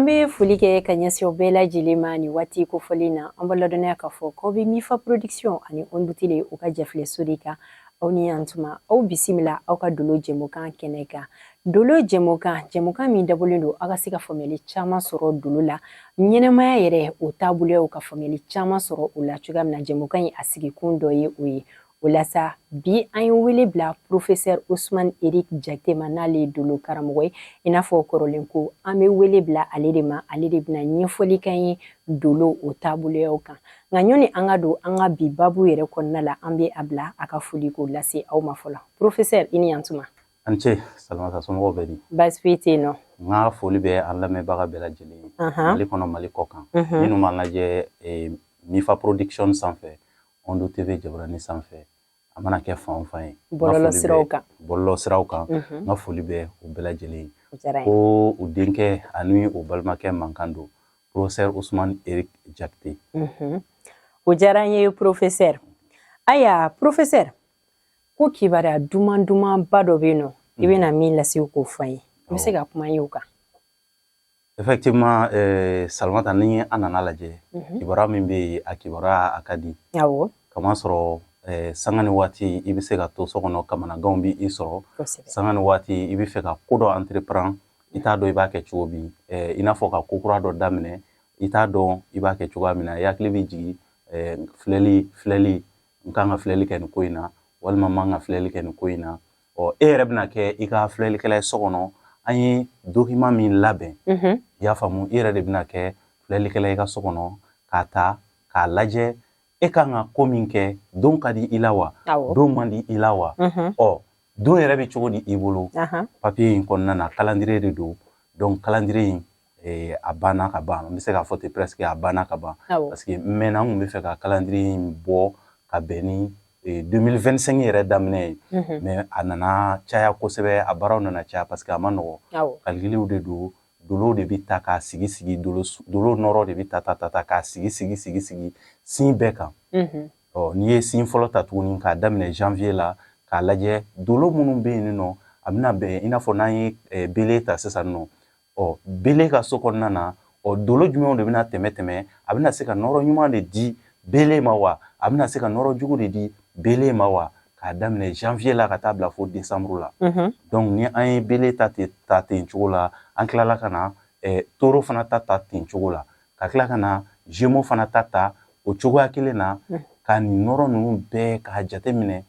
An bɛ foli kɛ ka ɲɛsin aw bɛɛ lajɛlen ma nin waati kofɔlen na. An b'a ladɔnniya k'a fɔ k'aw bɛ Mifa Production ani Ondu Tele u ka jɛfilɛso de kan. Aw ni yan tuma, aw bisimila aw ka dolo jɛmukan kɛnɛ kan. Dolo jɛmukan, jɛmukan min dabɔlen don aw ka se ka faamuyali caman sɔrɔ dolo la, ɲɛnɛmaya yɛrɛ o taaboloyaw, ka faamuyali caman sɔrɔ o la cogoya min na. Jɛmukan in a sigikun dɔ ye o ye. O la sa, bi an ye wele bila professeur Ousmane Eric Jakite ma, n'ale ye dolo karamɔgɔ ye. I n'a fɔ kɔrɔlen ko an bɛ wele bila ale de ma, ale de bɛna ɲɛfɔli k'an ye dolo o taaboloyaw kan. Nka ɲɔni an ka don an ka bi babu yɛrɛ kɔnɔna la, an bɛ a bila a ka foli k'o lase aw ma fɔlɔ. Professeur, i ni yan tuma. A ni ce Salamata, somɔgɔw bɛ di? Baasi foyi tɛ yen nɔ. N ka foli bɛ an lamɛnbaga bɛɛ lajɛlen ye Mali kɔnɔ, Mali kɔ kan, minnu b'an lajɛ Mifa Production sanfɛ, Ondo TV jabarani sanfɛ, a mana kɛ fan o fan ye. Bɔlɔlɔ siraw kan. Bɔlɔlɔ siraw kan, n ka foli bɛ u bɛɛ lajɛlen ye. Ko u denkɛ ani u balimakɛ mankan don, professeur Ousmane Eric Jakite. O diyara n ye, professeur. Ayiwa professeur, ko kibaruya duman dumanba dɔ bɛ yen nɔ, i bɛna min lase k'o fɔ an ye, i bɛ se ka kuma an ye o kan? Effectivement, Salamata, ni an nana lajɛ, kibaruya min bɛ yen, a kibaruya a ka di. Kamasɔrɔ sanga ni waati i bɛ se ka to so kɔnɔ, kamanaganw bɛ i sɔrɔ. Sanga ni waati i bɛ fɛ ka ko dɔ entreprendre, i t'a dɔn i b'a kɛ cogo min. I n'a fɔ ka ko kura dɔ daminɛ, i t'a dɔn i b'a kɛ cogoya min na. I hakili bɛ jigin filɛli, n kan ka filɛli kɛ nin ko in na walima n man ka filɛli kɛ nin ko in na. Ɔ, e yɛrɛ bɛna kɛ i ka filɛlikɛla ye so kɔnɔ. An ye document min labɛn, i y'a faamu, i yɛrɛ de bɛna kɛ filɛlikɛla i ka so kɔnɔ k'a ta k'a lajɛ e kan ka ko min kɛ, don ka di i la wa, don man di i la wa? Ɔ, don yɛrɛ bɛ cogo di i bolo? Papiye in kɔnɔna na, calendrier de don. Donc calendrier in, a banna ka ban. N bɛ se k'a fɔ ten, presque a banna ka ban, parce que n mɛnna, n kun bɛ fɛ ka calendrier in bɔ ka bɛn ni 2025 yɛrɛ daminɛ ye, mais a nana caya kosɛbɛ, a baaraw nana caya, parce que a ma nɔgɔ. Calculiw de don, dolow de bɛ ta k'a sigi sigi, dolo nɔrɔ de bɛ ta ta ta ta k'a sigi sigi sigi sigi signe bɛɛ kan. Ɔ, n'i ye signe fɔlɔ ta tuguni k'a daminɛ janvier la k'a lajɛ dolo minnu bɛ yen nɔ, a bɛna bɛn i n'a fɔ n'an ye bélier ta sisan nɔ. Ɔ, bélier ka so kɔnɔna na, ɔ, dolo jumɛnw de bɛna tɛmɛ tɛmɛ? A bɛna se ka nɔrɔ ɲuman de di bélier ma wa, a bɛna se ka nɔrɔ jugu de di bélier ma wa? K'a daminɛ janvier la ka taa bila fo décembre la. Donc ni an ye bélier ta ten ta ten cogo la, an tilala ka na taureau fana ta ta ten cogo la, ka tila ka na gémeaux fana ta ta o cogoya kelen na, ka nin nɔrɔ ninnu bɛɛ k'a jateminɛ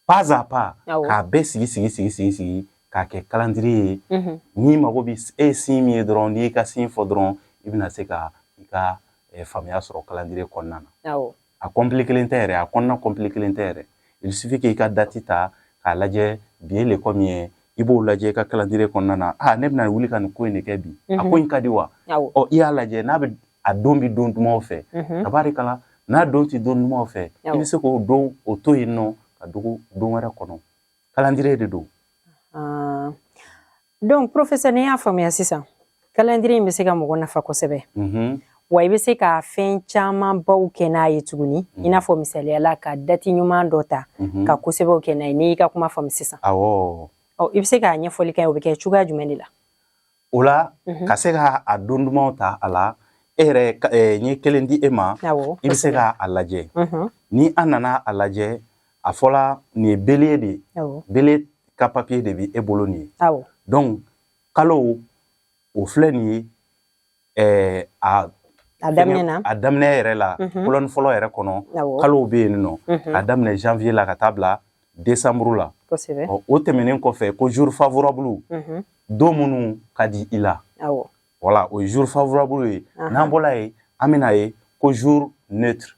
pas à pas, k'a bɛɛ sigi sigi sigi sigi sigi k'a kɛ calendrier ye. N'i mago bɛ e ye signe min ye dɔrɔn, n'i y'i ka signe fɔ dɔrɔn, i bɛna se ka i ka faamuya sɔrɔ calendrier kɔnɔna na. A compliqué tɛ yɛrɛ, a kɔnɔna compliqué tɛ yɛrɛ. Il suffit que i ka date ta k'a lajɛ, bi ye le combien ye, i b'o lajɛ i ka calendrier kɔnɔna na. Ah, ne bɛna wuli ka nin ko in de kɛ bi, a ko in ka di wa? Ɔ, i y'a lajɛ n'a bɛ a don bɛ don dumanw fɛ, tabarikala. N'a don tɛ don dumanw fɛ, i bɛ se k'o don o to yen nɔ ka dogo don wɛrɛ kɔnɔ. Calendrier de don. Donc professeur, ne y'a faamuya sisan, calendrier in bɛ se ka mɔgɔ nafa kosɛbɛ, wa i bɛ se ka fɛn camanbaw kɛ n'a ye tuguni, i n'a fɔ misaliyala ka date ɲuman dɔ ta ka kosɛbɛw kɛ n'a ye, n'i y'i ka kuma faamu sisan. Awɔ. Ɔ, i bɛ se k'a ɲɛfɔli kɛ, o bɛ kɛ cogoya jumɛn de la? O la, ka se ka a don dumanw ta a la, e yɛrɛ, n ye kelen di e ma, i bɛ se k'a lajɛ. Ni an nana a lajɛ, a fɔla nin ye bélier de ye. Bélier ka papier de bɛ e bolo nin ye. Donc kalo o filɛ nin ye, a a daminɛ na. A daminɛ yɛrɛ la, colonne fɔlɔ yɛrɛ kɔnɔ, kalow bɛ yen nɔ k'a daminɛ janvier la ka taa bila décembre la. Ɔ, o tɛmɛnen kɔfɛ, ko jour favorable, don minnu ka di i la. Voilà, o ye jour favorable ye. N'an bɔla yen, an bɛna ye ko jour neutre.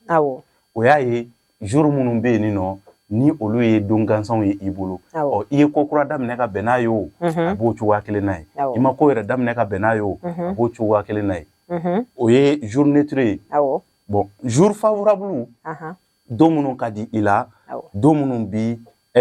O y'a ye jour minnu bɛ yen nɔ, ni olu ye don gansanw ye i bolo. Ɔ, i ye ko kura daminɛ ka bɛn n'a ye, o a b'o cogoya kelen na ye. I ma ko yɛrɛ daminɛ ka bɛn n'a ye, o a b'o cogoya kelen na ye. O ye jour neutre ye. Bon, jour favorable, don minnu ka di i la, don minnu bi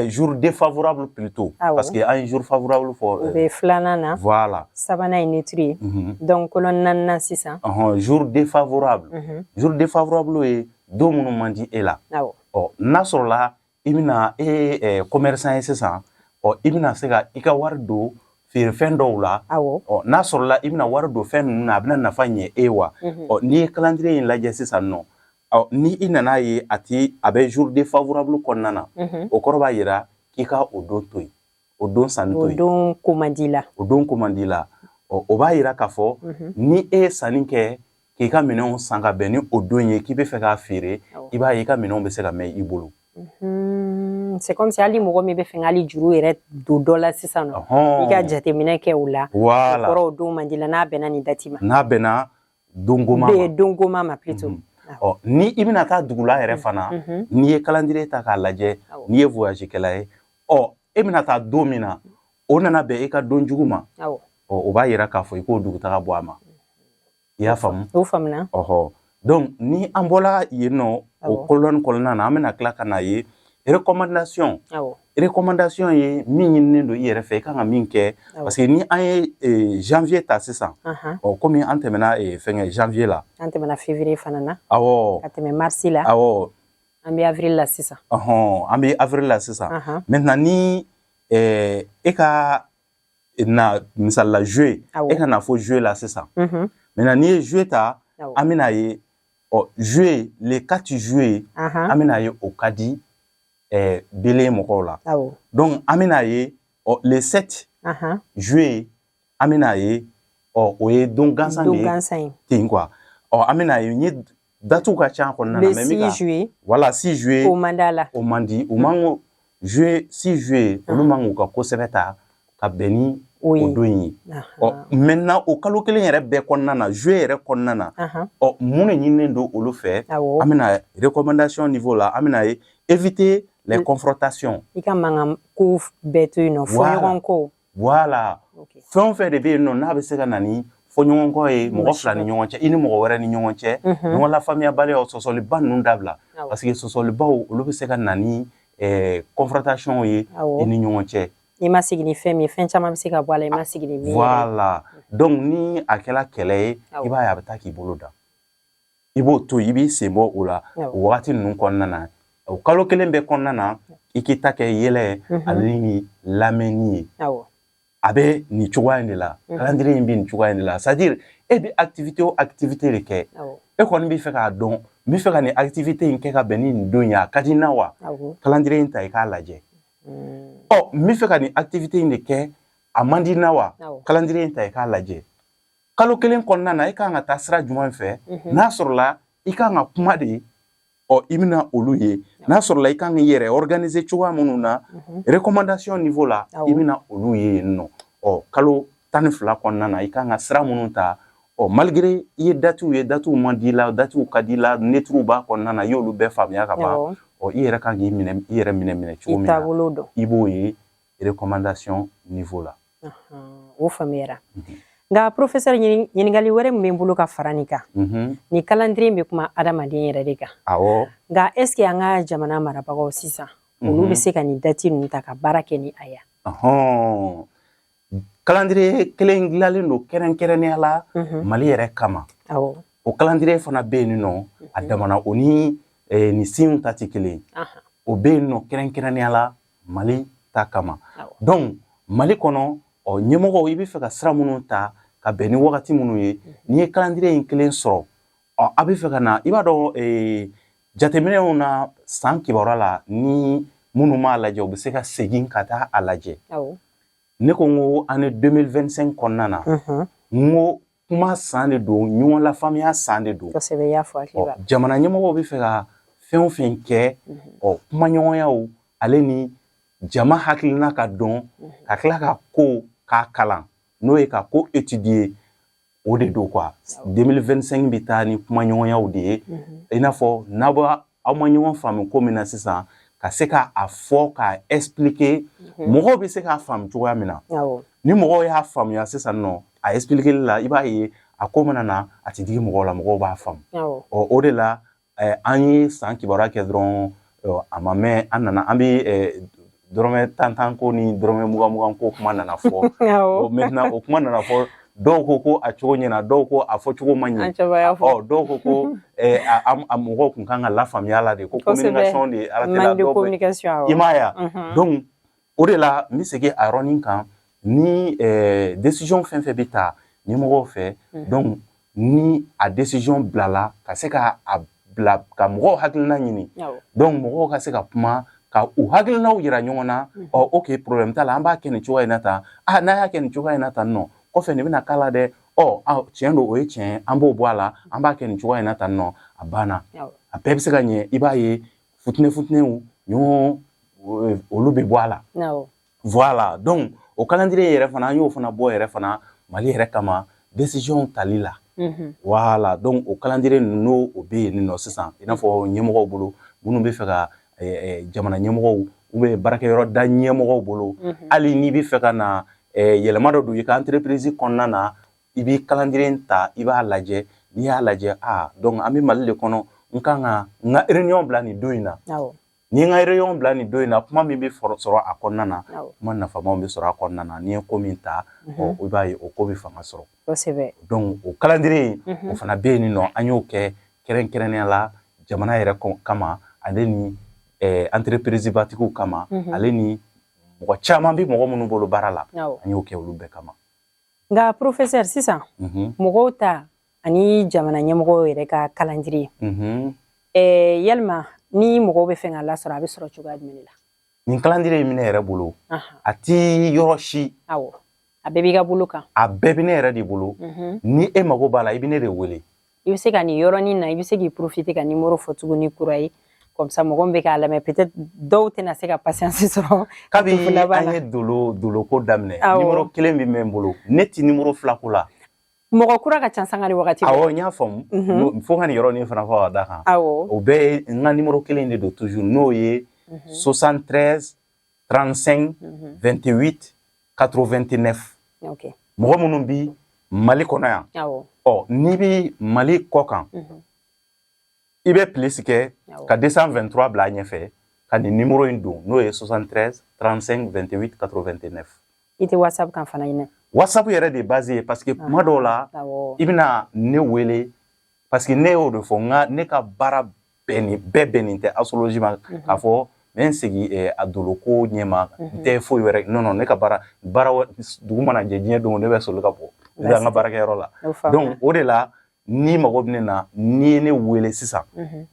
jour défavorable plutôt, parce que an ye jour favorable fɔ. O bɛ filanan na. Voilà. Sabanan ye neutre ye. Donc colonne naaninan sisan. Jour défavorable, jour défavorable ye don minnu man di e la. Ɔ, n'a sɔrɔla i bɛna e ye commerçant ye sisan, ɔ, i bɛna se ka i ka wari don feerefɛn dɔw la. Ɔ, n'a sɔrɔla i bɛna wari don fɛn ninnu na, a bɛna nafa ɲɛ e wa? Ɔ, n'i ye calendrier in lajɛ sisan nɔ, ɔ, ni i nana ye a ti a bɛ jour défavorable kɔnɔna na, o kɔrɔ b'a jira k'i ka o don to yen, o don sanni to O yen. don ko man di la. O don ko man di la. Ɔ, o b'a jira k'a fɔ ni e ye sanni kɛ k'i ka minɛnw san ka bɛn ni o don ye, k'i bɛ fɛ k'a feere, i b'a ye i ka minɛnw bɛ se ka mɛn i bolo. C'est comme si hali mɔgɔ min bɛ fɛ hali juru yɛrɛ don dɔ la sisan nɔ, i ka jateminɛ kɛ o la. O kɔrɔ, o don man di la n'a bɛnna nin date ma. N'a bɛnna dongoma ma. Dongoma ma plutôt. Ɔ, ni i bɛna taa dugu la yɛrɛ fana, n'i ye calendrier ta k'a lajɛ, n'i ye voyage kɛla ye, ɔ, e bɛna taa don min na, o nana bɛn e ka don jugu ma, ɔ, o b'a yira k'a fɔ i k'o dugutaga bɔ a ma. I y'a faamu? O faamuna. Ɔhɔ, donc ni an bɔra yen nɔ, o colonne kɔnɔna na, an bɛna tila ka na ye recommandation. Recommandation ye min ɲininen don i yɛrɛ fɛ, i kan ka min kɛ, parce que ni an ye janvier ta sisan, ɔ, komi an tɛmɛna fɛnkɛ janvier la. An tɛmɛna février fana na. Awɔ. Ka tɛmɛ mars la. Awɔ. An bɛ avril la sisan. Ɔhɔn, an bɛ avril la sisan. Maintenant, ni e ka na misali la juillet, e ka na fɔ juillet la sisan. Maintenant, n'i ye juillet ta, an bɛna ye, ɔ, juillet, le 4 juillet, an bɛna ye o ka di bélier mɔgɔw la. Donc an bɛna ye, ɔ, le 7 juillet, an bɛna ye, ɔ, o ye don gansan de ye ten quoi. Ɔ, an bɛna ye n ye datew ka ca kɔnɔna na. Le 6 juillet. Voilà, 6 juillet. O man d'a la. O man di, o man ko juillet, 6 juillet, olu man k'u ka kosɛbɛ ta ka bɛn ni o don in ye. Ɔ, maintenant, o kalo kelen yɛrɛ bɛɛ kɔnɔna na, juillet yɛrɛ kɔnɔna na, ɔ, mun de ɲininen don olu fɛ? An bɛna recommandation niveau la, an bɛna ye éviter les confrontations. I ka mankan ko bɛɛ to yen nɔ, fɔɲɔgɔn kɔ. Voilà, fɛn o fɛn de bɛ yen nɔ n'a bɛ se ka na ni fɔɲɔgɔnkɔ ye mɔgɔ fila ni ɲɔgɔn cɛ, i ni mɔgɔ wɛrɛ ni ɲɔgɔn cɛ, ɲɔgɔn lafaamuyabaliya, sɔsɔliba ninnu dabila, parce que sɔsɔlibaw, olu bɛ se ka na ni confrontation ye i ni ɲɔgɔn cɛ. I ma sigi ni fɛn min ye, fɛn caman bɛ se ka bɔ a la, i ma sigi ni min ye. Voilà, donc ni a kɛla kɛlɛ ye, i b'a ye a bɛ taa k'i bolo da, i b'o to yen, i b'i sen bɔ o la o wagati ninnu kɔnɔna na. O kalo kelen bɛɛ kɔnɔna na, i k'i ta kɛ yɛlɛ ale ni lamɛnni ye. A bɛ nin cogoya in de la, calendrier in bɛ nin cogoya in de la. C'est à dire, e bɛ activité o activité de kɛ, e kɔni bɛ fɛ k'a dɔn, n bɛ fɛ ka nin activité in kɛ ka bɛn ni nin don ye, a ka di n na wa? Calendrier in ta, i k'a lajɛ. Ɔ, n bɛ fɛ ka nin activité in de kɛ, a man di n na wa? Calendrier in ta, i k'a lajɛ. Kalo kelen kɔnɔna na, e kan ka taa sira jumɛn fɛ? N'a sɔrɔla i kan ka kuma de, ɔ, i bɛna olu ye. N'a sɔrɔla i kan k'i yɛrɛ organiser cogoya minnu na, recommandation niveau la, i bɛna olu ye yen nɔ. Ɔ, kalo 12 kɔnɔna na, i kan ka sira minnu ta, ɔ, malgré i ye datew ye, datew man di la, datew ka di la, neutre b'a kɔnɔna na, i y'olu bɛɛ faamuya ka ban. Ɔ, i yɛrɛ kan k'i minɛ, i yɛrɛ minɛ cogo min na, i b'o ye recommandation niveau la. O faamuyara. Nka professeur, ɲininkali wɛrɛ min bɛ n bolo ka fara nin kan, nin calendrier bɛ kuma adamaden yɛrɛ de kan. Nka est ce que an ka jamana marabagaw sisan, olu bɛ se ka nin date ninnu ta ka baara kɛ ni a ye? Calendrier kelen dilanlen don kɛrɛnkɛrɛnnenya la Mali yɛrɛ kama. O calendrier fana bɛ yen nɔ, a damana, o ni nin siw ta tɛ kelen. O bɛ yen nɔ kɛrɛnkɛrɛnnenya la Mali ta kama. Donc Mali kɔnɔ, ɔ, ɲɛmɔgɔw, i bɛ fɛ ka sira minnu ta ka bɛn ni wagati minnu ye, n'i ye calendrier in kelen sɔrɔ, ɔ, a bɛ fɛ ka na, i b'a dɔn, jateminɛw na, san kibaruya la, ni minnu m'a lajɛ, u bɛ se ka segin ka taa a lajɛ. Ne ko n ko année 2025 kɔnɔna na, n ko kuma san de don, ɲɔgɔn lafaamuya san de don. Kosɛbɛ, i y'a fɔ, hakili b'a. Jamana ɲɛmɔgɔw bɛ fɛ ka fɛn o fɛn kɛ, ɔ, kumaɲɔgɔnyaw ale ni jama hakilina ka dɔn, ka tila ka ko k'a kalan, n'o ye ka ko étudier, o de don quoi. 2025 bɛ taa ni kumaɲɔgɔnyaw de ye, i n'a fɔ n'aw b'a aw ma ɲɔgɔn faamu ko min na sisan, ka se ka a fɔ k'a expliquer, mɔgɔw bɛ se k'a faamu cogoya min na. Ni mɔgɔw y'a faamuya sisan nɔ, a expliquer la, i b'a ye a ko mana na, a tɛ digi mɔgɔw la, mɔgɔw b'a faamu. Ɔ, o de la an ye san kibaruya kɛ dɔrɔn, a ma mɛn, an nana an bɛ dɔrɔmɛ tan tan ko ni dɔrɔmɛ mugan mugan ko kuma nana fɔ. Maintenant, o kuma nana fɔ, dɔw ko ko a cogo ɲɛna, dɔw ko a fɔ cogo ma ɲɛ. Ɔ, dɔw ko ko a mɔgɔw kun kan ka lafaamuya la de, ko communication de ala tɛ la, dɔw i m'a ye. Donc o de la, n bɛ segin a yɔrɔnin kan. Ni décision fɛn fɛn bɛ ta ɲɛmɔgɔw fɛ, donc ni a décision bilala, ka se ka a bila ka mɔgɔw hakilina ɲini, donc mɔgɔw ka se ka kuma ka u hakilinaw yira ɲɔgɔn na. Ɔ, ok, problème t'a la, an b'a kɛ nin cogoya in na tan. Ah, n'a y'a kɛ nin cogoya in na tan nɔ, kɔfɛ nin bɛna k'a la dɛ. Ɔ, tiɲɛ don, o ye tiɲɛ ye, an b'o bɔ a la, an b'a kɛ nin cogoya in na tan nɔ. A banna, a bɛɛ bɛ se ka ɲɛ. I b'a ye, futinɛ futinɛw ɲɔgɔn, olu bɛ bɔ a la. Voilà, donc o calendrier yɛrɛ fana, an y'o fana bɔ yɛrɛ fana Mali yɛrɛ kama, décision tali la. Voilà, donc o calendrier ninnu, n'o o bɛ yen nɔ sisan, i n'a fɔ ɲɛmɔgɔw bolo, minnu bɛ fɛ ka jamana ɲɛmɔgɔw ou bien baarakɛyɔrɔ da ɲɛmɔgɔw bolo, hali n'i bɛ fɛ ka na yɛlɛma dɔ don i ka entreprise kɔnɔna na, i b'i calendrier ta, i b'a lajɛ. N'i y'a lajɛ, ah, donc an bɛ Mali de kɔnɔ, n kan ka n ka réunion bila nin don in na. Ni n ka réunion bila nin don in na, kuma min bɛ sɔrɔ a kɔnɔna na, kuma nafamaw bɛ sɔrɔ a kɔnɔna na. N'i ye ko min ta, ɔ, i b'a ye o ko bɛ fanga sɔrɔ. Donc o calendrier, o fana bɛ yen nɔ. An y'o kɛ kɛrɛnkɛrɛnnenya la jamana yɛrɛ kama, ale ni entreprise batigiw kama, ale ni mɔgɔ caman bɛ mɔgɔ minnu bolo baara la, an y'o kɛ olu bɛɛ kama. Nka professeur, sisan mɔgɔw ta ani jamana ɲɛmɔgɔw yɛrɛ ka calendrier, yalima ni mɔgɔw bɛ fɛ k'a lasɔrɔ, a bɛ sɔrɔ cogoya jumɛn de la? Nin calendrier in bɛ ne yɛrɛ bolo, a ti yɔrɔ si. Awɔ, a bɛɛ b'i ka bolo kan. A bɛɛ bɛ ne yɛrɛ de bolo. Ni e mago b'a la, i bɛ ne de wele. I bɛ se ka nin yɔrɔnin na, i bɛ se k'i profiter ka numéro fɔ tuguni kura ye, comme ça mɔgɔ min bɛ k'a lamɛn, peut-être dɔw tɛna se ka patience sɔrɔ. Kabi an ye dolo doloko daminɛ, numéro kelen bɛ n bolo, ne ti numéro fila ko la. Mɔgɔ kura ka ca sanga ni wagati. Awɔ, n y'a faamu. Fo ka nin yɔrɔnin fana fɔ ka da kan. O bɛɛ ye n ka numéro kelen de don toujours, n'o ye 73 35 28 89. Mɔgɔ minnu bi Mali kɔnɔ yan, ɔ, n'i bi Mali kɔ kan, i bɛ plus kɛ ka 223 bila a ɲɛfɛ, ka nin numéro in don, n'o ye 73 35 28 89. I tɛ WhatsApp kan fana ɲinɛ? WhatsApp yɛrɛ de base ye, parce que kuma dɔw la, i bɛna ne wele, parce que ne y'o de fɔ, n ka ne ka baara bɛɛ bɛɛ bɛnnen tɛ astrologie ma, k'a fɔ n bɛ n sigi a doloko ɲɛma, n tɛ foyi wɛrɛ. Non, non, ne ka baara baara, dugu mana jɛ, diɲɛ don, ne bɛ soli ka bɔ, ne bɛ an ka baarakɛyɔrɔ la. Donc o de la, n'i mago bɛ ne na, n'i ye ne wele sisan,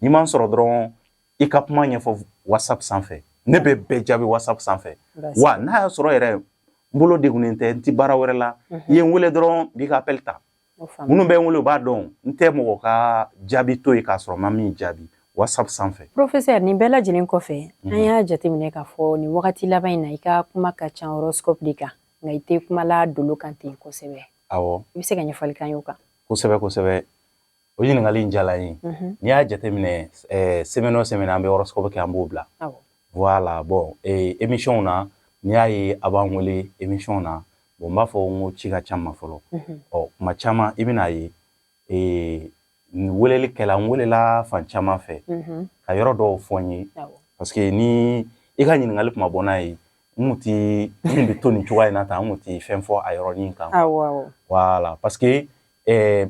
n'i ma n sɔrɔ dɔrɔn, i ka kuma ɲɛfɔ WhatsApp sanfɛ, ne bɛ bɛɛ jaabi WhatsApp sanfɛ. Wa n'a y'a sɔrɔ yɛrɛ n bolo degunnen tɛ, n ti baara wɛrɛ la, i ye n wele dɔrɔn, n b'i ka appel ta. Minnu bɛ n wele, u b'a dɔn n tɛ mɔgɔ ka jaabi to yen k'a sɔrɔ n ma min jaabi WhatsApp sanfɛ. Professeur, nin bɛɛ lajɛlen kɔfɛ, an y'a jateminɛ k'a fɔ nin wagati laban in na, i ka kuma ka ca horoscope de kan, nka i tɛ kuma la dolo kan ten kosɛbɛ. Awɔ. I bɛ se ka ɲɛfɔli k'an ye o kan? Kosɛbɛ, kosɛbɛ, o ɲininkali in diyara n ye. N'i y'a jateminɛ, semaine o semaine, an bɛ horoscope kɛ, an b'o bila. Voilà, bon, émission na, n'i y'a ye a b'an wele émission na, bon, n b'a fɔ n ko ci ka ca n ma fɔlɔ. Ɔ, kuma caman, i bɛn'a ye, weleli kɛla, n welela fan caman fɛ ka yɔrɔ dɔw fɔ n ye, parce que ni i ka ɲininkali kuma bɔ n'a ye, n kun ti, n kun bɛ to nin cogoya in na tan, n kun ti fɛn fɔ a yɔrɔnin kan. Voilà, parce que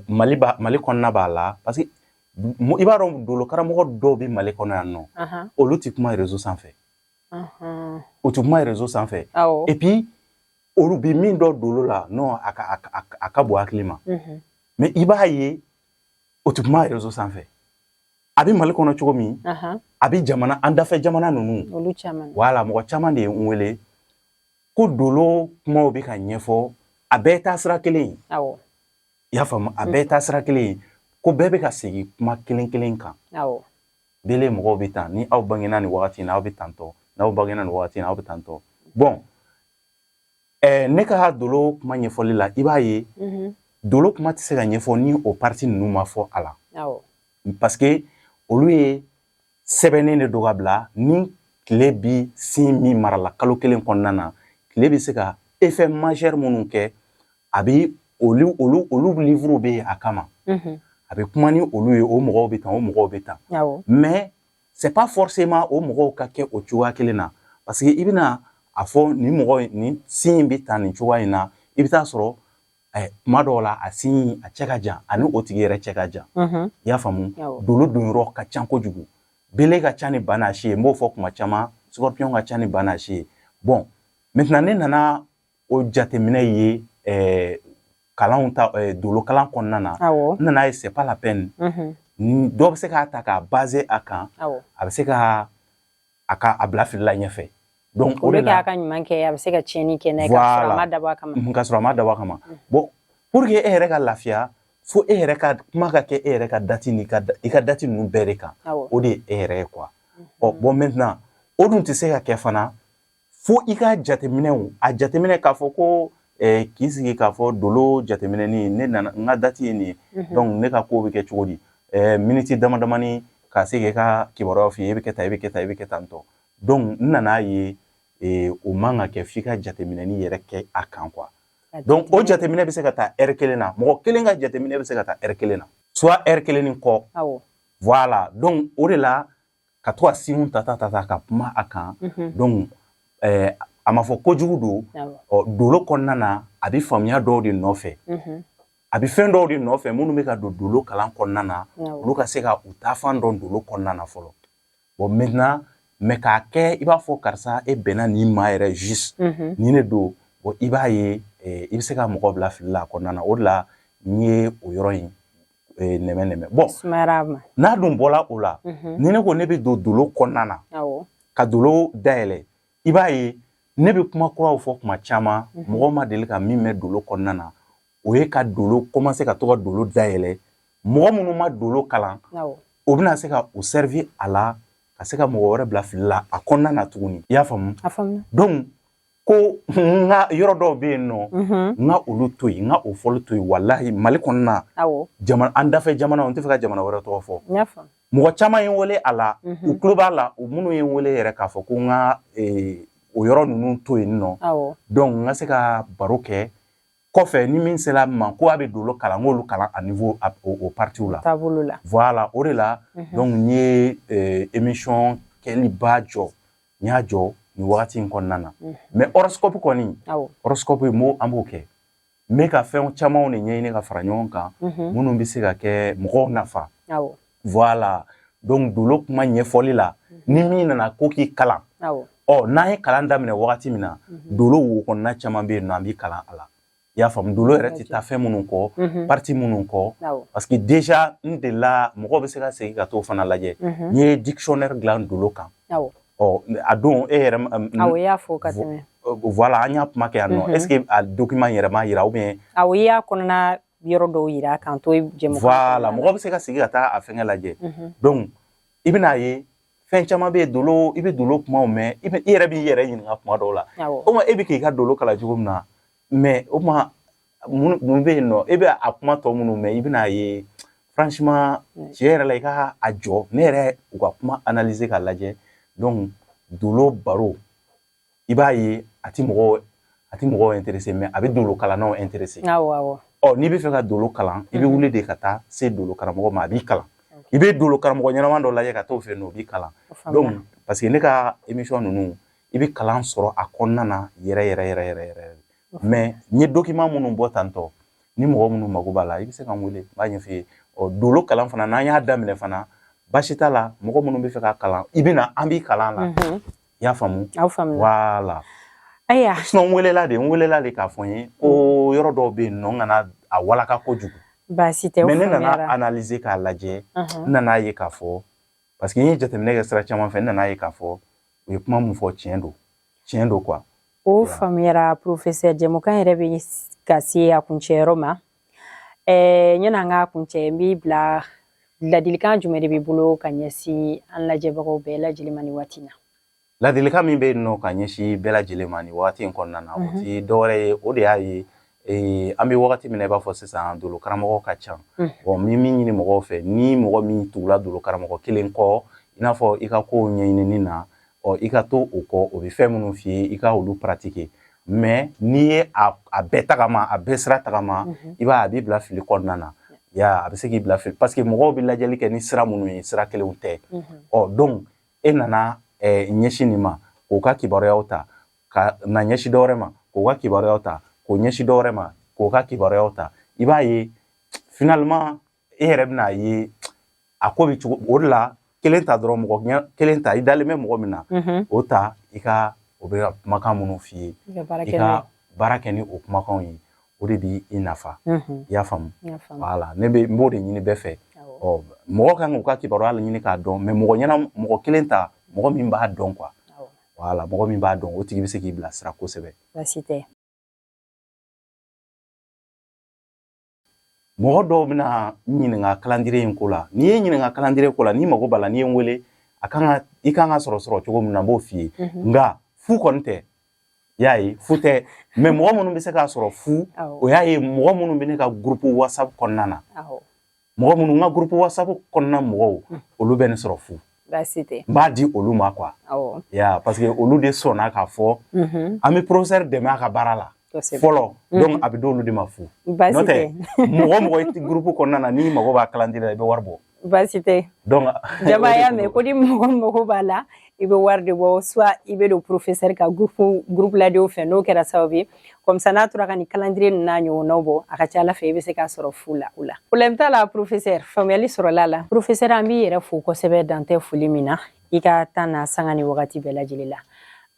Mali ba, Mali kɔnɔna b'a la, parce que i b'a dɔn, dolo karamɔgɔ dɔw bɛ Mali kɔnɔ yan nɔ, olu ti kuma réseau sanfɛ, u ti kuma réseau sanfɛ. Et puis olu bi min dɔn dolo la, non, a ka bon hakili ma, mais i b'a ye, o ti kuma réseau sanfɛ. A bɛ Mali kɔnɔ cogo min, a bɛ jamana an dafɛ jamana ninnu. Olu caman. Voilà, mɔgɔ caman de ye n wele ko dolo kumaw bɛ ka ɲɛfɔ, a bɛɛ taa sira kelen ye. I y'a faamu, a bɛɛ taa sira kelen ye, ko bɛɛ bɛ ka segin kuma kelen kelen kan. Bele mɔgɔw bɛ tan, ni aw bangena nin wagati in na, aw bɛ tan tɔ, n'aw bangena nin wagati in na, aw bɛ tan tɔ. Bon, ne ka dolo kuma ɲɛfɔli la, i b'a ye, dolo kuma tɛ se ka ɲɛfɔ ni o partie ninnu ma fɔ a la, parce que olu ye sɛbɛnnen de don ka bila. Ni tile bi sin min mara la kalo kelen kɔnɔna na, tile bɛ se ka effet majeur minnu kɛ, a bɛ olu livre bɛ yen a kama, a bɛ kuma ni olu ye. O mɔgɔw bɛ tan, o mɔgɔw bɛ tan, mais c'est pas forcément o mɔgɔw ka kɛ o cogoya kelen na, parce que i bɛna a fɔ nin mɔgɔ nin sin in bɛ tan nin cogoya in na, i bɛ taa sɔrɔ kuma dɔw la, a sin a cɛ ka jan, ani o tigi yɛrɛ cɛ ka jan. I y'a faamu, dolo donyɔrɔ ka ca kojugu, bele ka ca ni ba n'a si ye, n b'o fɔ kuma caman, scorpion ka ca ni ba n'a si ye. Bon, maintenant ne nana o jateminɛ ye kalanw ta, dolo kalan kɔnɔna na, n nana ye c'est pas la peine. Dɔ bɛ se k'a ta k'a baser a kan, a bɛ se ka a ka a bila fili la ɲɛfɛ. Donc o de la, a ka ɲuman kɛ, a bɛ se ka tiɲɛni kɛ n'a ye, ka sɔrɔ a ma dabɔ a kama. Ka sɔrɔ a ma dabɔ a kama. Bon, pour que e yɛrɛ ka lafiya, fo e yɛrɛ ka kuma ka kɛ e yɛrɛ ka date ni i ka date ninnu bɛɛ de kan. O de ye e yɛrɛ ye quoi. Ɔ bon, maintenant o dun tɛ se ka kɛ fana fo i ka jateminɛw, a jateminɛ k'a fɔ ko k'i sigi k'a fɔ dolo jateminɛni, ne nana, n ka date ye nin ye, donc ne ka ko bɛ kɛ cogo di? Miniti dama damani ka se k'e ka kibaruyaw f'i ye, e bɛ kɛ tan, e bɛ kɛ tan, e bɛ kɛ tan tɔ. Donc n nana ye o man ka kɛ f'i ka jateminɛni yɛrɛ kɛ a kan quoi. Donc o jateminɛ bɛ se ka taa heure kelen na, mɔgɔ kelen ka jateminɛ bɛ se ka taa heure kelen na, soit heure kelen ni kɔ. Voilà, donc o de la ka to ka signe ta ta ta ta ka kuma a kan. Donc a ma fɔ kojugu don. Ɔ dolo kɔnɔna na, a bɛ faamuya dɔw de nɔfɛ, a bɛ fɛn dɔw de nɔfɛ minnu bɛ ka don dolo kalan kɔnɔna na, olu ka se ka u taafan dɔn dolo kɔnɔna na fɔlɔ. Bon, maintenant, mais k'a kɛ i b'a fɔ karisa e bɛnna nin maa yɛrɛ juste nin de don, bon, i b'a ye i bɛ se ka mɔgɔ bila fili la a kɔnɔna na. O de la n ye o yɔrɔ in nɛmɛ nɛmɛ. Bon, n'a dun bɔla o la, ni ne ko ne bɛ don dolo kɔnɔna na ka dolo dayɛlɛ, i b'a ye ne bɛ kuma kuraw fɔ kuma caman, mɔgɔw ma deli ka min mɛn dolo kɔnɔna na. O ye ka dolo commencer ka to ka dolo dayɛlɛ, mɔgɔ minnu ma dolo kalan, o bɛna se ka o servir a la ka se ka mɔgɔ wɛrɛ bila fili la a kɔnɔna na tuguni. I y'a faamu? Donc ko n ka yɔrɔ dɔw bɛ yen nɔ, n ka olu to yen, n ka o fɔli to yen. Walahi, Mali kɔnɔna, jamana, an dafɛ jamanaw, n tɛ fɛ ka jamana wɛrɛ tɔgɔ fɔ, mɔgɔ caman ye n wele a la, u tulo b'a la, u minnu ye n wele yɛrɛ k'a fɔ ko n ka o yɔrɔ ninnu to yen nɔ. Donc n ka se ka baro kɛ kɔfɛ, ni min sera ma ko a bɛ dolo kalan, n k'olu kalan a niveau o partiw la. Taabolo la. Voilà, o de la donc n ye émission kɛliba jɔ, n y'a jɔ nin wagati in kɔnɔna na. Mais horoscope kɔni, horoscope mo, an b'o kɛ. N bɛ ka fɛn camanw de ɲɛɲini ka fara ɲɔgɔn kan minnu bɛ se ka kɛ mɔgɔw nafa. Voilà, donc dolo kuma ɲɛfɔli la, ni min nana ko k'i kalan, ɔ n'an ye kalan daminɛ wagati min na, dolo wo kɔnɔna caman bɛ yen nɔ, an b'i kalan a la. I y'a faamu? Dolo yɛrɛ tɛ taa fɛn minnu kɔ, partie minnu kɔ, parce que déjà n delila, mɔgɔw bɛ se ka segin ka t'o fana lajɛ, n ye dictionnaire dilan dolo kan. Ɔ a don e yɛrɛ. Awɔ, i y'a fɔ ka tɛmɛ. Voilà, an y'a kuma kɛ yan nɔ. Est ce que a document yɛrɛ ma yira ou bien? Awɔ, i y'a kɔnɔna yɔrɔ dɔw yira k'an to jɛmukan. Voilà, mɔgɔ bɛ se ka segin ka taa a fɛngɛ lajɛ. Donc i bɛna ye fɛn caman bɛ yen dolo, i bɛ dolo kumaw mɛn, i yɛrɛ b'i yɛrɛ ɲininka kuma dɔw la. O ma e bɛ k'i ka dolo kalan cogo min na, mais o kuma mun bɛ yen nɔ, e bɛ a kuma tɔ minnu mɛn, i bɛna ye franchement, tiɲɛ yɛrɛ la, i ka a jɔ ne yɛrɛ u ka kuma analyser k'a lajɛ. Donc dolo baro, i b'a ye a ti mɔgɔw intéressé, mais a bɛ dolo kalannaw intéressé. Awɔ awɔ. Ɔ n'i bɛ fɛ ka dolo kalan, i bɛ wuli de ka taa se dolo karamɔgɔ ma, a b'i kalan. I bɛ dolo karamɔgɔ ɲɛnama dɔ lajɛ ka t'o fɛ yen nɔ, o b'i kalan. Donc parce que ne ka émission ninnu, i bɛ kalan sɔrɔ a kɔnɔna na yɛrɛ yɛrɛ yɛrɛ yɛrɛ yɛrɛ. Mais n ye document minnu bɔ tantɔ, ni mɔgɔ minnu mago b'a la, i bɛ se ka n wele, n b'a ɲɛf'i ye. Ɔ dolo kalan fana, n'an y'a daminɛ fana, baasi t'a la. Mɔgɔ minnu bɛ fɛ ka kalan, i bɛ na, an b'i kalan la. I y'a faamu? Aw faamu. Voilà. Ayiwa. Sinon n welela de k'a fɔ n ye ko yɔrɔ dɔw bɛ yen nɔ, n kana a walaka kojugu. Baasi tɛ. Mais ne nana analyser k'a lajɛ, n nana ye k'a fɔ, parce que n ye jateminɛ kɛ sira caman fɛ, n nana ye k'a fɔ u ye kuma mun fɔ, tiɲɛ don, tiɲɛ don quoi. O faamuyara, professeur. Jɛmukan yɛrɛ bɛ ka se a kuncɛyɔrɔ ma. Ɲɛna an ka kuncɛ, n b'i bila, ladilikan jumɛn de b'i bolo ka ɲɛsin an lajɛbagaw bɛɛ lajɛlen ma nin waati na? Ladilikan min bɛ yen nɔ ka ɲɛsin bɛɛ lajɛlen ma nin waati in kɔnɔna na, o ti dɔwɛrɛ ye, o de y'a ye an bɛ wagati min na i b'a fɔ sisan, dolo karamɔgɔ ka ca. Bon, n bɛ min ɲini mɔgɔw fɛ, ni mɔgɔ min tugula dolo karamɔgɔ kelen kɔ, i n'a fɔ i ka kow ɲɛɲinini na, ɔ i ka to o kɔ, o bɛ fɛn minnu f'i ye, i ka olu pratiquer. Mais n'i ye a bɛɛ tagama, a bɛɛ sira tagama, i b'a ye a b'i bila fili kɔnɔna na. Ya, a bɛ se k'i bila fili, parce que mɔgɔw bɛ lajɛli kɛ ni sira minnu ye, sira kelenw tɛ. Ɔ donc e nana ɲɛsin nin ma k'o ka kibaruyaw ta, ka na ɲɛsin dɔwɛrɛ ma k'o ka kibaruyaw ta, k'o ɲɛsin dɔwɛrɛ ma k'o ka kibaruyaw ta, i b'a ye finalement e yɛrɛ bɛna ye a ko bɛ cogo. O de la kelen ta dɔrɔn, mɔgɔ kelen ta, i dalen bɛ mɔgɔ min na, o ta, i ka o bɛ ka kumakan minnu f'i ye, i ka baara kɛ ni o kumakanw ye, o de b'i nafa. I y'a faamu? Voilà, ne bɛ n b'o de ɲini bɛɛ fɛ. Ɔ, mɔgɔ kan k'u ka kibaruya ɲini k'a dɔn, mais mɔgɔ ɲɛna, mɔgɔ kelen ta, mɔgɔ min b'a dɔn quoi. Voilà, mɔgɔ min b'a dɔn, o tigi bɛ se k'i bilasira kosɛbɛ. Baasi tɛ. Mɔgɔ dɔw bɛna n ɲininka calendrier in ko la. N'i ye n ɲininka calendrier ko la, n'i mago b'a la, n'i ye n wele, a kan ka i kan ka sɔrɔ cogo min na, n b'o f'i ye. Nka fu kɔni tɛ, i y'a ye, fu tɛ. Mais mɔgɔ minnu bɛ se k'a sɔrɔ fu, o y'a ye mɔgɔ minnu bɛ ne ka groupe WhatsApp kɔnɔna na, mɔgɔ minnu n ka groupe WhatsApp kɔnɔna mɔgɔw, olu bɛ ne sɔrɔ fu. Baasi tɛ. N b'a di olu ma quoi. Ya, parce que olu de sɔnna k'a fɔ an bɛ professeur dɛmɛ a ka baara la fɔlɔ, donc a bɛ d'olu de ma fu. N'o tɛ, mɔgɔ mɔgɔ i groupe kɔnɔna na, n'i mago b'a calendrier la, i bɛ wari bɔ. Baasi tɛ. Donc jama y'a mɛn ko ni mɔgɔ mago b'a la, i bɛ wari de bɔ, soit i bɛ don professeur ka groupe ladenw fɛ. N'o kɛra sababu ye, comme ça n'a tora ka nin calendrier ninnu n'a ɲɔgɔnnaw bɔ, a ka ca ala fɛ i bɛ se k'a sɔrɔ fu la. O la, problème t'a la, professeur, faamuyali sɔrɔla la. Professeur, an b'i yɛrɛ fo kosɛbɛ, dan tɛ foli min na i ka temps na, sanga ni wagati bɛɛ lajɛlen la.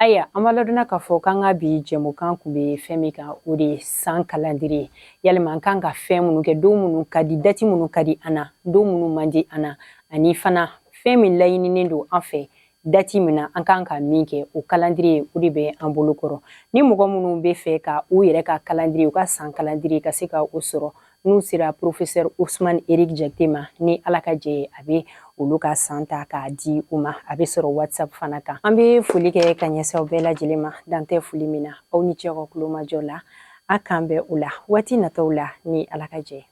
Ayiwa, an b'a ladɔnna k'a fɔ k'an ka bi jɛmukan kun bɛ fɛn min kan, o de ye san calendrier ye. Yalima an kan ka fɛn minnu kɛ, don minnu ka di, date minnu ka di an na, don minnu man di an na, ani fana fɛn min laɲininen don an fɛ date min na, an kan ka min kɛ, o calendrier, o de bɛ an bolo kɔrɔ. Ni mɔgɔ minnu bɛ fɛ ka u yɛrɛ ka calendrier, u ka san calendrier ka se ka o sɔrɔ, n'u sera professeur Ousmane Eric Jakite ma, ni Ala ka jɛ ye, a bɛ olu ka san ta k'a di u ma. A bɛ sɔrɔ WhatsApp fana kan. An bɛ foli kɛ ka ɲɛsin aw bɛɛ lajɛlen ma, dan tɛ foli min na. Aw ni ce aw ka kulomajɔ la. A k'an bɛn o la waati nataw la, ni Ala ka jɛ.